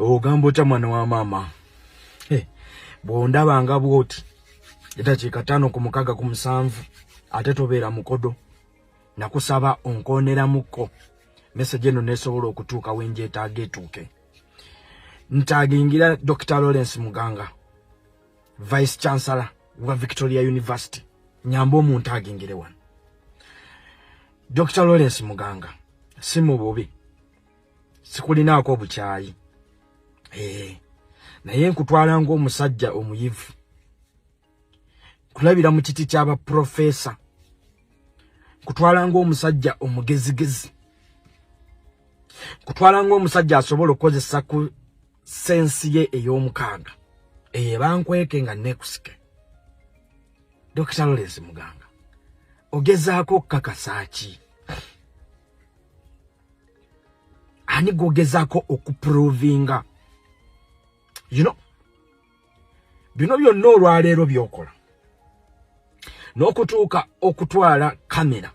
Ogamba otya mwana wa maama? Hey, bw'ondaba nga bw'oti eddakiika 6:55, ate tobeera mukodo. Nakusaba onkooneramuko message eno nesobola okutuuka wenjeetaaga etuuke. Ntaagingira Dr Lawrence Muganga, Vice Chancellor wa Victoria University. Nyamba omuntu agingire wano. Dr Lawrence Muganga, si mu bubi, sikulinaako obukyayi, naye nkutwala ng'omusajja omuyivu, kulabira mu kiti ky'abaprofesa, nkutwala ng'omusajja omugezigezi, nkutwala ng'omusajja asobola okukozesa ku sense ye ey'omukaaga eyo ebankweke nga nekusike. Dr Lawrence Muganga, ogezaako okukakasa ki? Ani gwogezaako okuprovinga? Bino byonna olwaleero byokola n'okutuuka okutwala kamera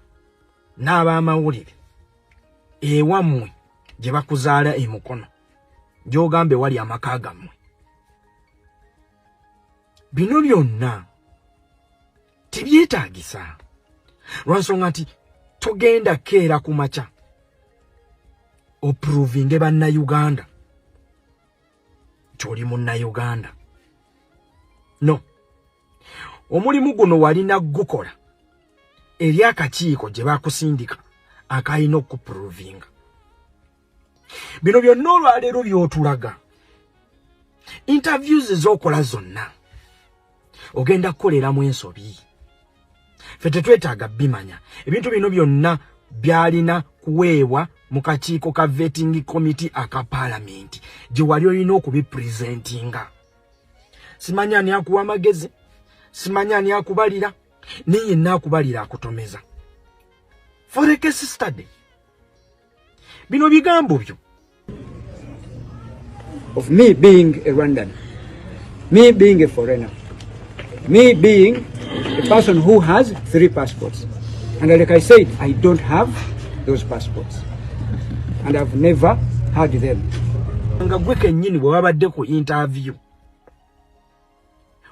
n'abamawulire ewammwe gye bakuzaala emukono, gy'ogamba ewali amaka gammwe, bino byonna tebyetaagisa, lwansonga nti togenda keera ku makya oprovinge Bannayuganda nti oli Munnayuganda. No omulimu guno walina gukola eri akakiiko gye bakusindika akalina okuprovinga. Bino byonna olwaleero by'otulaga, interviews z'okola zonna, ogenda kukoleramu ensobi. Ffe tetwetaaga bimanya. Ebintu bino byonna byalina kuweebwa mu kakiiko ka vetting committee aka Paalamenti gye wali olina okubipresentinga. Simanyi ani akuwa amagezi, simanyi ani akubalira, naye yenna akubalira akutomeza. For a case study, bino bigambo byo. Of me being a Rwandan, me being a foreigner, me being a person who has three passports. And like I said, I don't have those passports. And I've never had them. Nga gwe kennyini bwe wabadde ku interview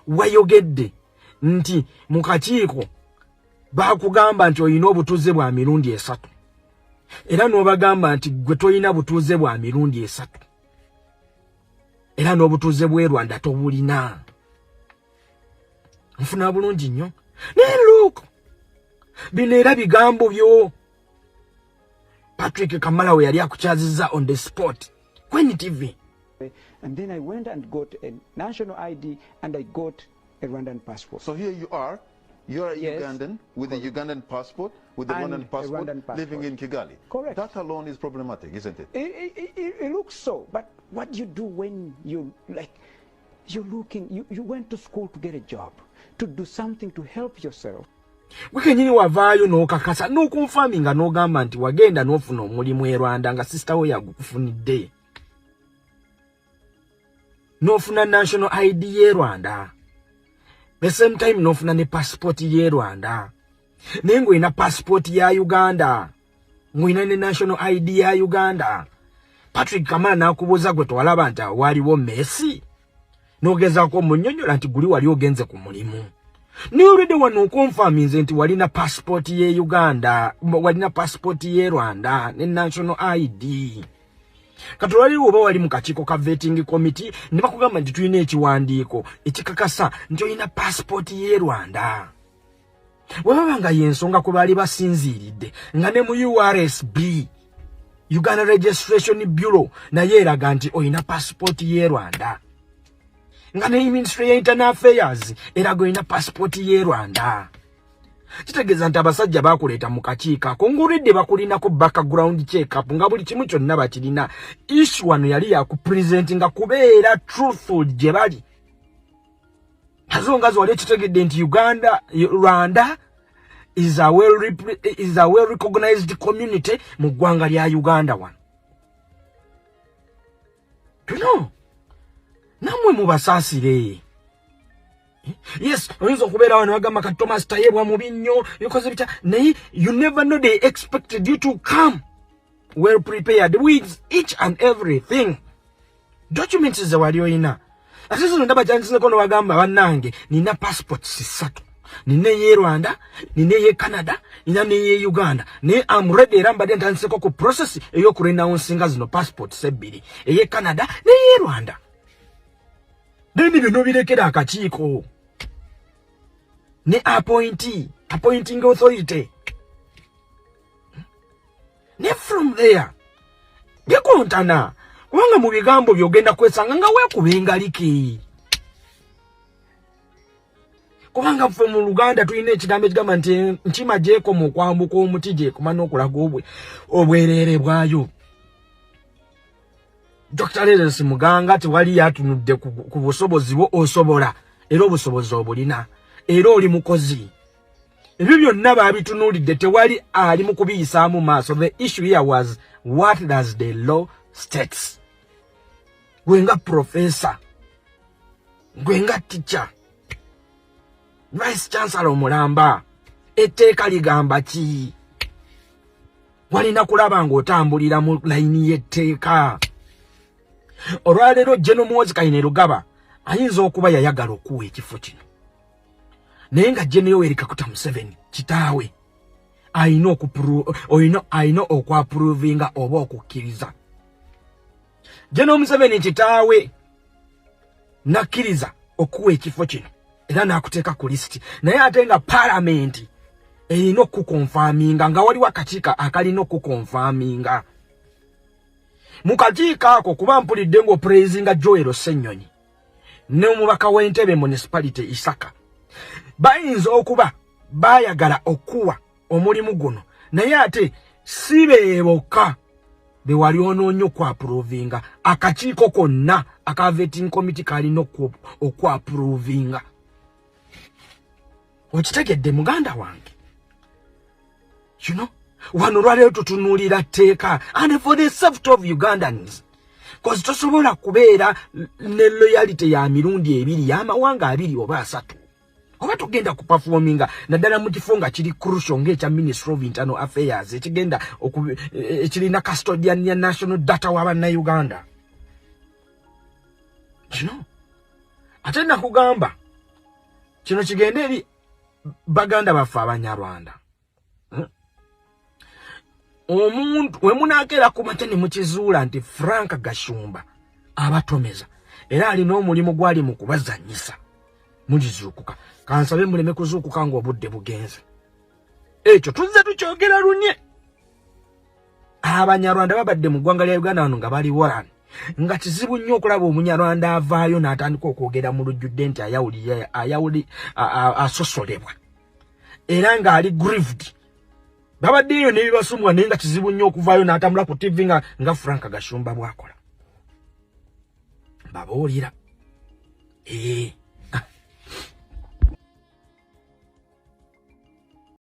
wayogedde nti mu kakiiko baakugamba nti olina obutuuze bwa mirundi esatu, era n'obagamba nti gwe tolina butuuze bwa mirundi esatu, era n'obutuuze bw'e Rwanda tobulina. Nfuna bulungi nnyo. Naye look, bino era bigambo byo. Patrick Kamala we yali akukyazizza on the spot ku NTV. And then I went and got a national ID and I got a Rwandan passport. So here you are, you're a Yes. Ugandan with a Ugandan passport, with a And Rwandan a passport, Rwandan passport. Living in Kigali. Correct. That alone is problematic, isn't it? It looks so, but what do you do when you like, you're looking, you went to school to get a job, to do something to help yourself. Gwe kenyini wavaayo n'okakasa n'okonfaminga n'ogamba nti wagenda n'ofuna omulimu e Rwanda nga sister we yagukufunidde, n'ofuna national ID y'e Rwanda, the same time n'ofuna ne passport y'e Rwanda, naye ng'olina passport ya Uganda, ng'olina ne national ID ya Uganda. Patrick Kamala n'akubuuza, gwe tewalaba nti awo waaliwo mess? N'ogezaako omunnyonnyola nti guli wali ogenze ku mulimu, naye olwedde wano okonfaminze nti walina passport ye Uganda, walina passport ye Rwanda ne national ID. Kati olwaliwo oba wali mu kakiiko ka vetting committee ne bakugamba nti tulina ekiwandiiko ekikakasa nti olina passport ye Rwanda, bwe baba nga yensonga kwe baali basinziiridde, nga ne mu URSB, Uganda Registration Bureau, naye eraga nti olina passport ye Rwanda, nga ne Ministry ya Internal Affairs eraga olina passport ye Rwanda, kitegeeza nti abasajja bakuleeta mu kakiiko ako ng'olwedde bakulinako background check up, nga buli kimu kyonna bakirina. Issue wano yali yakupresent nga kubeera truthful gye bali, azonga wali ekitegedde nti Uganda, Rwanda is a well recognized community mu ggwanga lya Uganda wano. Tuno nammwe mubasaasire. Yes, oyinza okubeera wano wagamba ka Thomas Tayebwa mubi nnyo, bikoze bitya, naye you never know, they expected you to come well prepared with each and everything. Documents ze wali oyina, ate zino ndaba kyansinzeko nowagamba, bannange, nina passports ssatu, nina eye Rwanda, nina eye Canada, nina neye Uganda, naye am ready, era mbadde ntandiseko ku process ey'okurenouncinga zino passports ebbiri, eye Canada neye Rwanda. Then bino birekera akakiiko ne appointee, appointing authority, ne from there bikontana, kubanga mu bigambo byogenda kwesanga nga weekuba engaliki, kubanga ffe mu Luganda tulina ekigambo ekigamba nti nkima gyekoma okwambuka omuti, gyekoma n'okulaga obwereere bwayo. Dr Leresi Muganga, tewali yatunudde ku busobozi bwo. Osobola, era obusobozi obulina, era oli mukozi. Ebyo byonna baabitunuulidde, tewali ali mu kubiyisaamu maaso. The issue here was, what does the law states? Gwe nga professor, gwe nga teacher, vice chancellor omulamba, etteeka ligamba ki? Walina kulaba ng'otambulira mu layini y'etteeka. Olwaleero General Muhoozi Kainerugaba ayinza okuba yayagala okuwa ekifo kino, naye nga General Yoweri Kaguta Museveni kitaawe alina okwapprovinga oba okukkiriza. General Museveni kitaawe nakkiriza okuwa ekifo kino era n'akuteeka ku lisiti, naye ate nga paalamenti erina okukonfaminga, nga waliwo akakiiko akalina okukonfaminga. Mu kakiiko ako, kuba mpulidde ng'opraisinga Joel Ssennyonyi n'omubaka w'Entebe Municipality Isaka, bayinza okuba baayagala okuwa omulimu guno, naye ate si be bokka be wali onoonya okwapprovinga. Akakiiko konna aka vetting committee kalina okwapprovinga. Okitegedde, muganda wange? Wano olwaleero tutunuulira tteeka and for the safety of Ugandans, 'cause tosobola kubeera ne loyalty ya mirundi ebiri, y'amawanga abiri oba asatu, oba togenda kuperforminga, naddala mu kifo nga kiri crucial ng'ekya Ministry of Internal Affairs, ekigenda ekirina custodian ya national data w'abannayuganda. Kino ate nakugamba, kino kigende eri baganda baffe Abanyarwanda. Omuntu we munakeera ku makya ne mukizuula nti Frank Gashumba abatomeza era alina omulimu gwali mu kubazanyisa, mulizuukuka. Kansabe muleme kuzuukuka ng'obudde bugenze. Ekyo tuzze tukyogera lunye. Abanyarwanda babadde mu ggwanga lya Uganda wano nga bali waran, nga kizibu nnyo okulaba Omunyarwanda avaayo n'atandika okwogera mu lujjudde nti ayawuli asosolebwa era ng'ali grieved. Babadde eyo n'ebibasumwa, naye nga kizibu nnyo okuvaayo n'atambula ku TV nga Frank Gashumba bw'akola. Babuulira, ee.